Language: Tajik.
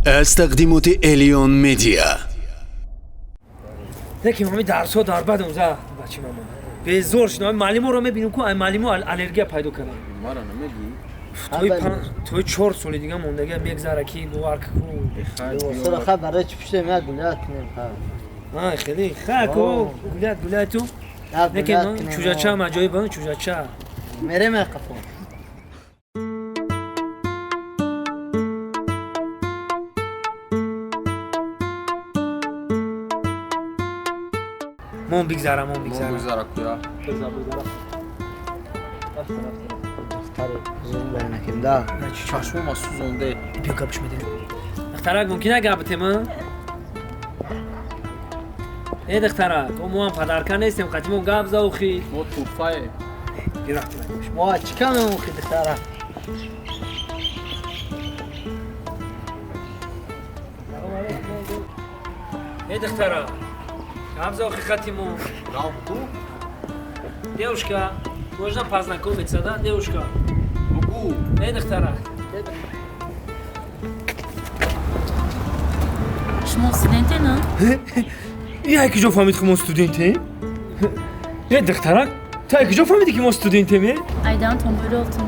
Аз тақдимоти Элион Медиа. Лекин ҳами дарсҳо дар бад омза, бачи мама. Безор шудам. Маълиморо мебинем ку, ай маълимо аллергия пайдо кардам. Мара намегӣ? Тои 4 соли дига мондага мегзара, ки бовар ку. Сара хай, барои чӣ пуштем, як гулят кунем, ха. А, хеле ха ку, гулят, гулят ту. Як Лекин гулят кунем. Чӯжача маҷоиб, чӯжача. Мерем як қафо. Мон бигзара, мон Мон бигзара. бигзара куя. Духтари зулм байнакем да. Чашмома сӯзонде. Биё, гапш медем. Духтарак, мумкин гап битем, а? Э, духтарак, мо ҳам падарка нестем, қати мо гап за охи. Мо туфае. Бирафтем. Мо чӣ камем охи, духтара? Э, духтарак, гап за охи қати мо. Гап ку? Девушка, можно познакомиться, да, девушка? Бугу. Э, духтарак. Шумо студенте, на? Як куҷо фаҳмид, ки мо студентем? Э, духтарак, ту як куҷо фаҳмидӣ, ки мо студентем, э? Айдан тонбӯйлофтон.